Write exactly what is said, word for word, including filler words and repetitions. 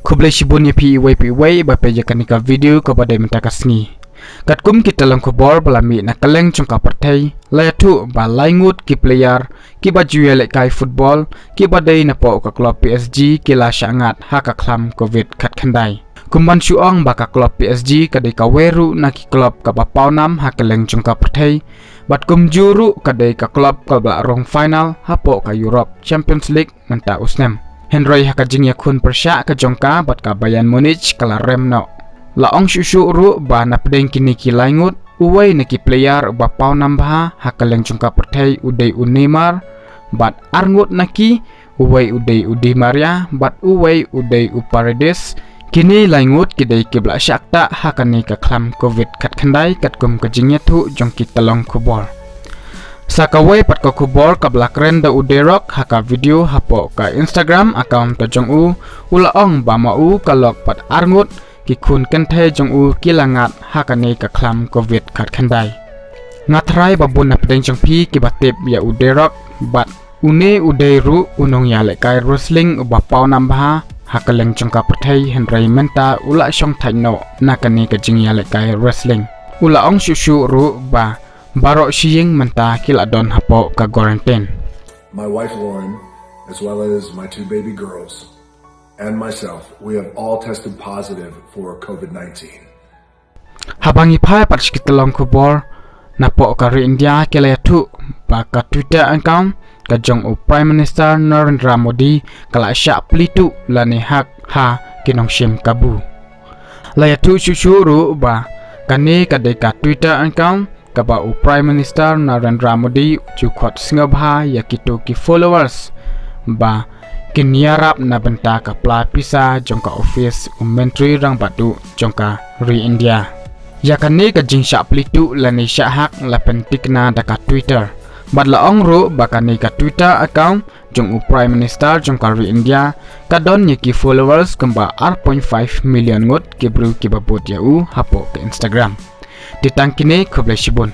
Khublei shibun ïa phi iwei pa iwei ba peit ïa kane ka video kaba dei mynta ka sngi. Katkum ki tyllong khubor ba la mih na kylleng jong ka pyrthei, la ïathuh ba lai ngut ki player kiba ju ïalehkai football kiba dei napoh ka club P S G ki la shah ngat ha ka khlam covid khatkhyndai. Kum ban shu ong ba ka club P S G ka dei kawei ruh na ki club kaba pawnam ha kylleng jong ka pyrthei, bad kumjuh ruh ka dei ka club kaba la rung final hapoh ka Europe Champions League mynta u snem. Hynrei ha ka jingïakhun pyrshah ka jong ka bad ka Bayern Munich ka la rem noh. La ong shuh shuh ruh ba napdeng kine ki lai ngut, uwei na ki player uba pawnam bha ha kylleng jong ka pyrthei u dei u Neymar, bad ar ngut na ki, uwei u dei u Di Maria bad uwei u dei u Paredes. Kine lai ngut ki dei kiba la shah ktah ha kane ka khlam covid khatkhyndai katkum ka jingïathuh jong ki tyllong khubor. Sa kawei pat ka khubor kaba la kren da u The Rock ha ka video hapoh ka Instagram account ka jong u, u la ong ba ma u ka lok bad ar ngut ki khun kynthei jong u ki la ngat ha kane ka khlam covid khatkhyndai. Nga tharai ba bun napdeng jong phi kiba tip ïa u The Rock bad une u dei ruh u nongïalehkai wrestling uba pawnam bha ha kylleng jong ka pyrthei, hynrei mynta u la shong thait noh na kane ka jingïalehkai wrestling. U la ong shuh shuh ruh ba baroh shi ïing mynta ki la don hapoh ka quarantine. My wife Lauren, as well as my two baby girls, and myself, we have all tested positive for COVID nineteen. Haba ngi phai pat sha ki tyllong khubor napoh ka ri India, ki la ïathuh ba ka Twitter account ka jong u Prime Minister Narendra Modi ka la shah plie tuh lane hack ha ki nongshim kabu. La ïathuh shuh shuh ruh ba kane ka dei ka Twitter account kaba u Prime Minister Narendra Modi u ju khot sngewbha ïa kito ki followers ba kin ïarap na bynta ka pla pisa jong ka office u Myntri Rangbah Duh jong ka ri India. Ïa kane ka jingshah plie tuh lane shah hack la pynthikna da ka Twitter. Bad la ong ruh ba kane ka Twitter account jong u Prime Minister jong ka ri India ka don ïa ki followers kumba ar point five million ngut ki briew kiba bud ïa u hapoh ka Instagram. Te tang kine, khublei shibun.